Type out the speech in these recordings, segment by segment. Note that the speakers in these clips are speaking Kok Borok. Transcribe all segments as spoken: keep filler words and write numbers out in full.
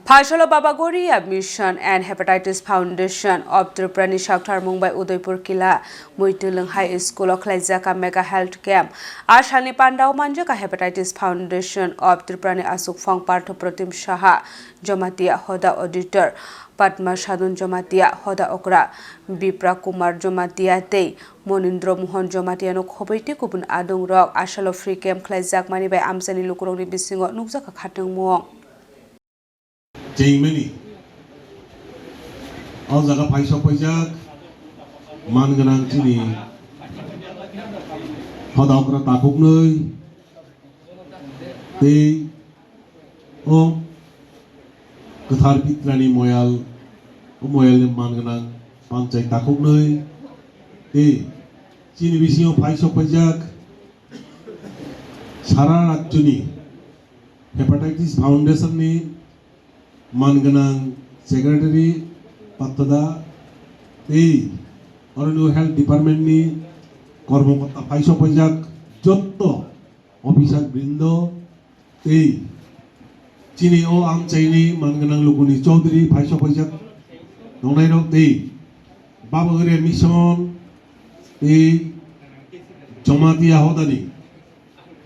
Phaisalo Baba Goria Mission and Hepatitis Foundation of Tripura ni saktharmung bai Udaipur Kila Muitwlwng High School o khlaijak a mega health camp. A salni pandao manjak a Hepatitis Foundation of Tripura ni aswk phang Partho Protim Saha, Jamatia Hoda Auditor, Padma Sadun Jamatia Hoda Okra, Bipra Kumar Jamatia tei Monindra Mohan Jamatia no khobwi tei kubun adung rok. A salo free camp khlaijakmani bai amchaini lukurokni bisingo nukjak a khatungmung. Chengmani. O jaga phaisok paijak man gwnang chini hoda okra takhuknwi tei o kwthar pitrani moyal, o moyalni man gwnang panchai takhuknwi tei chini bisingo phaisok paijak sara rajyoni Hepatitis Foundation ni man gwnang Secretary Pattada tei oroni Health Department ni kormokorta phaisok paijak jotto officer brindo tei chini o amchaini man gwnang lukuni Chaudhary phaisok paijak tongnairok tei Baba Gare Mission tei Jamatia Hodani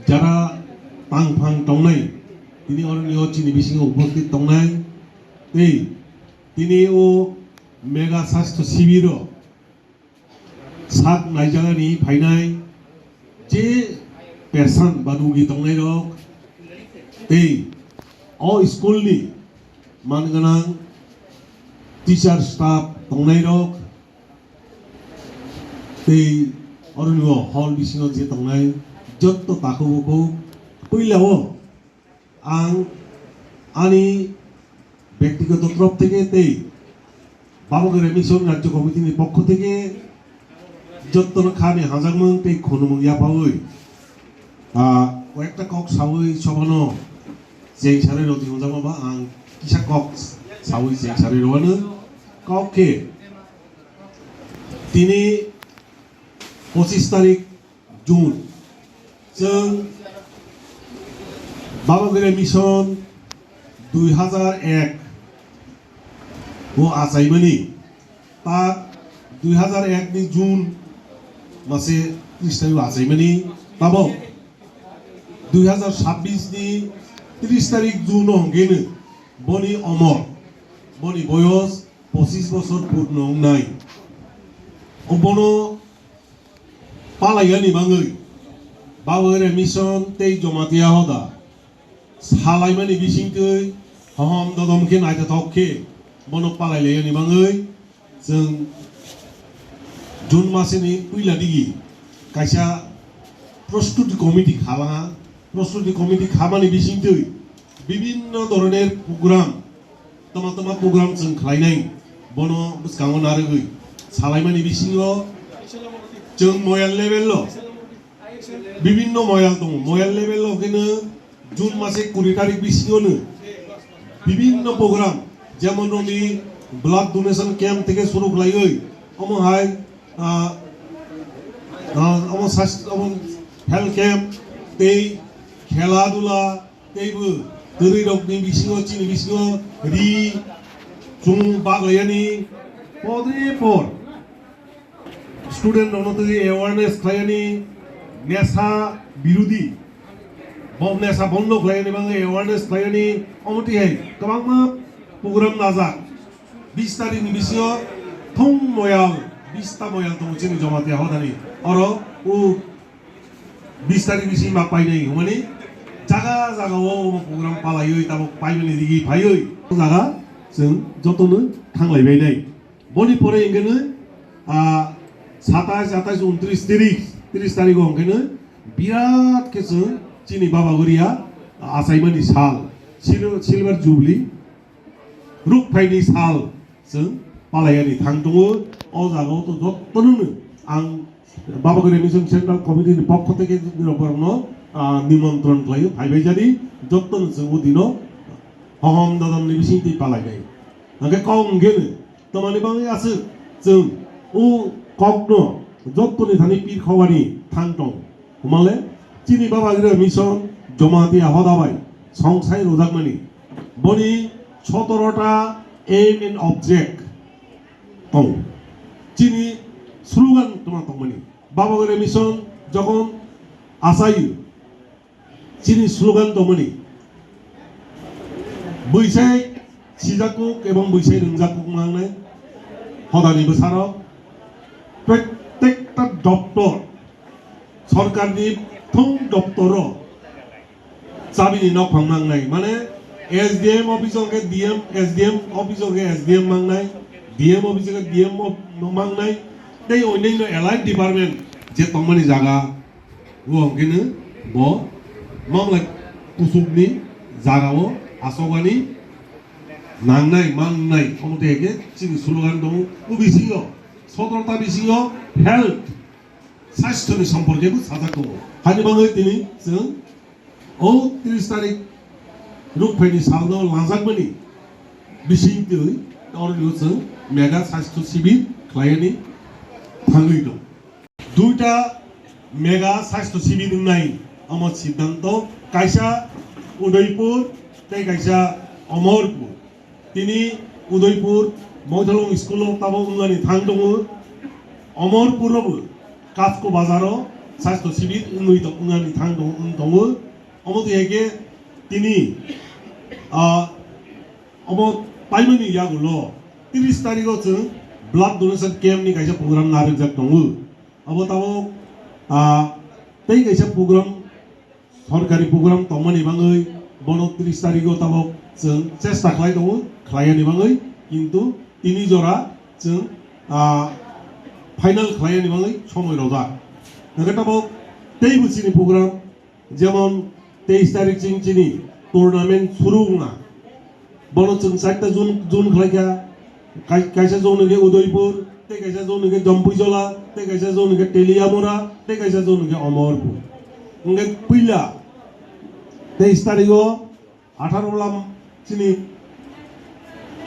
jara tangphang tongnai, tini oroni o chini bisingo uposthit tongnai, tei tini o mega sastho sibiro sak naijagani phainai je patient ba rugi tongnairok, tei o school ni man gwnang teacher staff tongnairok, tei oroni o hall bisingo je tongnai jotto takhuk bukhuk puila o ang ani bektigoto torof theke tei Baba Gare Mission Rajya Committee ni pokho theke jottono khani hajakmung tei khunumung yapaui, ah, koyekta kok saui sophano cheng sarui rodi hwnjakma ba ang kisa kok saui cheng sarui rwano kok khe tini pochis tarik June, chwng Baba Gare Mission dui hazar ek o achaimani, ta dui hazar ek ni June mase tris tarik o achaimani, tabo dui hazar sabbish ni tris tarik June o hwnkhe boni omor, boni boyos pochis bosor purno wngnai. O bono palaiyani bagwi Baba Gare Mission tei Jamatia Hoda salaimani bisingtwi hohom dodom khe naithothok khe bono palailaiyani bagwi chwng June masini puila digi kaisa prostuti committee khala, prostuti committee khamani bisingtwi bibinno dhoroner program, tama tama program chwng khlainai, bono bwskango narwgwi salaimani bisingo chwng moyal level o bibinno moyal tongo, moyal level o khe no June mase kuri tarik bisingo no bibinno program, jemon rokni blood donation camp theke suru khlaiwi, omo hai, ah, ah, omo sas-, omo health camp tei khela dula, teibo kwrwi rokni bisingo, chini bisingo ri chumung baglaiyani podre por student rokno twi awareness khlaiyani, nesa birodi, bo nesa bondo khlaiyani bagwi awareness khlaiyani, omo twi hai kwbangma program najak. Bis tarikni bisingo thung moyal, bista moyal tongo chini Jamatia Hodani. Oro o bis tarik bisi ma painai hwnmani jaga jaga o omo program palaiwi tabuk paimani digi phaiwi o jaga chwng jotono thanglaibainai. Boni pore hwnkhe no, ah, satais, atais, untris, tris, tris tarik o hwnkhe no birat khe chwng chini Baba Goria achaimani sal, sil-, silver jubilee. Rukphaini sal chwng palaiyani thang tongo. O jagao to jottono ang Baba Gare Mission Central Committee ni pokho theke nini rok borokno, ah, nimontron khlaio, phaibai jadi jottono chwng o dino hohom dodom ni bising twi palainai. Hwnkhe kok hwnkhe no, tamani bagwi aswk chwng o kokno jottoni thani pir khobani thang tong. Hwnmale chini Baba Gare Mission Jamatia Hoda bai songsai rwjakmani. Boni Sotoro ta aim and object tong. Chini slogan tongma tongmani. Baba Gare Mission jokon asayu, chini slogan tongmani. Buisai sijakuk ebong buisai rwngjakuk mangnai. Hodani bwsarok prottekta doptor, sorkarni thung doptoro chabini nokphang mangnai. Mane S D M office o hwnkhe D M, S D M office o hwnkhe S D M mangnai, D M office o hwnkhe D M o mangnai, tei onyaino allied department je tongmani jaga o hwnkhe bo mamlai kuchukni jaga o achukmani nangnai, mannai, omo tei hwnkhe chini slogan tongo. O bisingo sodorta bisingo health, sasthoni somporke bo sajak tongo. Hani bagwi tini chwng o tris tarik rukphaini salno lajakmani bisingtwi oro chwng mega sastho sibir khlaiyani thangwi tongo. Duita mega sastho sibir wngnai omo siddhanto, kaisa Udaipur tei kaisa Omorpur. Tini Udaipur Moithalong school o tabok wngnani thang tongo. Omorpur o bo Kasko bazar o sastho sibir wngwi tong-, wngnani thang tongo, wng tongo. Omo twi hai khe tini, ah, omo paimani yagulo tris tarikh o chwng blood donation camp ni kaisa program narwkjak tongo. Abo tabok, ah, tei kaisa program, sorkari program tongmani bagwi bono tris tarikh o tabok chwng chesta khlai tongo, khlaiyani bagwi, kintu tini jora chwng, ah, final khlaiyani bagwi somoi rojak. Hwnkhe tabok teibo chini program, jemon teis tarikh chini chini tournament suru wngna. Bono chwng charta June, June khlaikha. Kai-, kaisa zone hwnkhe Udaipur, tei kaisa zone hwnkhe Jampuijola, tei kaisa zone hwnkhe Teliamura, tei kaisa zone hwnkhe Omorpur. Hwnkhe puila teis tarikh o atharo lam chini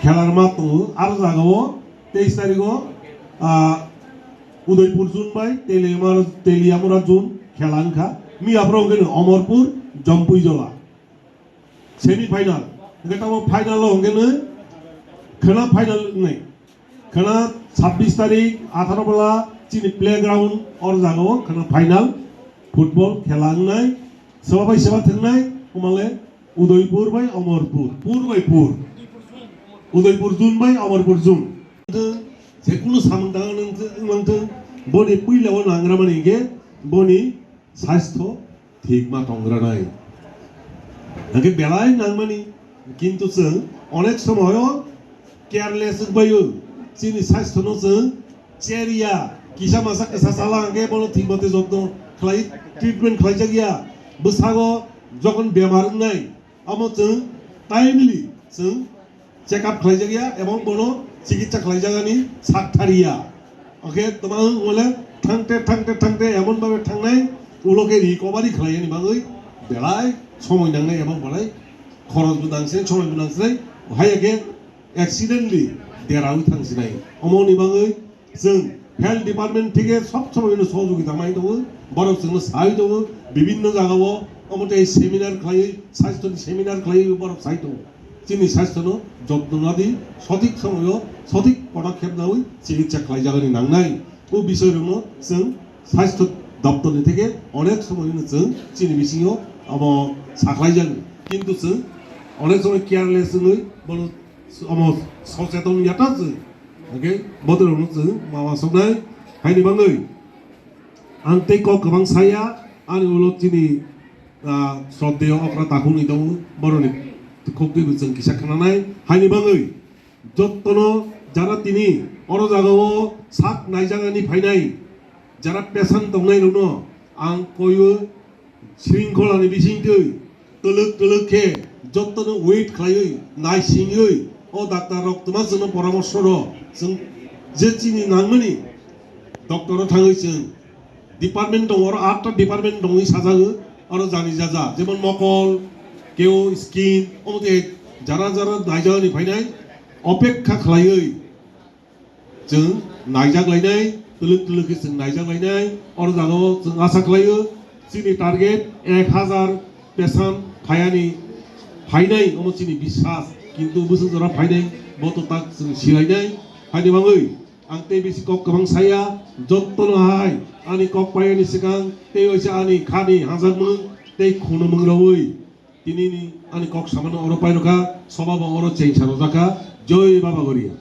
khelar math tongo. Aro jaga o teis tarikh o, ah, Udaipur zone bai Teliamura, Teliamura zone khela wngkha. Miya phoro hwnkhe Omorpur, Jampuijola. Semi final. Hwnkhe tamo final o hwnkhe nw khwna final wngnai. Khwna sabbish tarik atharo bwla chini playground or jaga o khwna final football khela wngnai. Seba bai seba thwngnai, omale Udaipur bai Omorpur, pur bai pur. Udaipur zone bai Omorpur zone. Jekunu samung tang nang, nang, boni puila o nangra mani hwnkhe boni sastho thik ma tong granai. Hwnkhe belai nangmani, kintu chwng onek somoyo careless wngbaio, chini sastho no chwng cheriya, kisa masa kisa chala hwnkhe bono thik mate jotno khlai, treatment khlaijak ya, bwsago jokon bemar wngnai, omo chwng timely chwng check up khlaijak ya ebong bono chikitsa khlaijagani sak thariya. Oke, toma wng wale thangte, thangte, thangte emon babe thangnai, ulo khe recovery khlaiyani bagwi belai somoi nangnai ebong belai khorosbo nangsinai, somoibo nangsinai, haiya khe accidentally derawi thangsinai. Omoni bagwi chwng health department theke sob somoi no sohojogita mai tongo, borok chwngno sai tongo, bibinno jagao omo tei seminar khlaiwi, sasthoni seminar khlaiwi borok sai tongo. Chini sasthano jotno nadi, sothik somoyo sothik podokkhep nawi chikitsa khlaijagani nangnai. O bisoirokno chwng sasthw doptorni theke onek somoino chwng chini bisingo abo sakhlaijago. Kintu chwng onek somoi careless wngwi bono omo socheton yata chwng. Hwnkhe botorokno chwng mama soknai. Haini bagwi ang tei kok kwbang saya, ani ulo chini, ah, sroddheyo okra takhukni tongo, boroni khuknwibo chwng kisa khnanai. Haini bagwi jottono jara tini oro jagao sak naijaknani phainai, jara patient tongnai rokno ang koiwi shringkholani bisingtwi twlwk twlwk khe jottono wait khlaiwi naisingwi o doctor rok twma chwngno poramorsho rw, chwng je chini nangmani doctor o thangwi chwng department tongo, oro atta department tongwi sajago, oro jani jaja, jemon mokol, keo skin, omo tei jara jara naijagani phainai, opekha khlaiwi chwng naijak lainai, twlwk twlwk khe chwng naijak lainai, oro jagao chwng asa khlaio, chini target ek hazar patient phaiani phainai, omo chini biswas. Kintu bwswk jora phainai, bo to tak chwng silainai. Haini bagwi ang tei bisi kok kwbang saya, jottono hai ani kok paiyani swkang tei waisa ani khani hajakmung tei khunumung rogwi tinini ani kok samano oro pairokha, sobabo oro chengsa rojakha. Joi Baba Goria.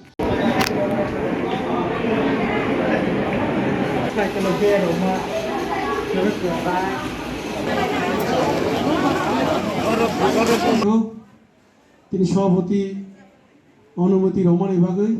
Tini sabhapati onumoti romani bagwi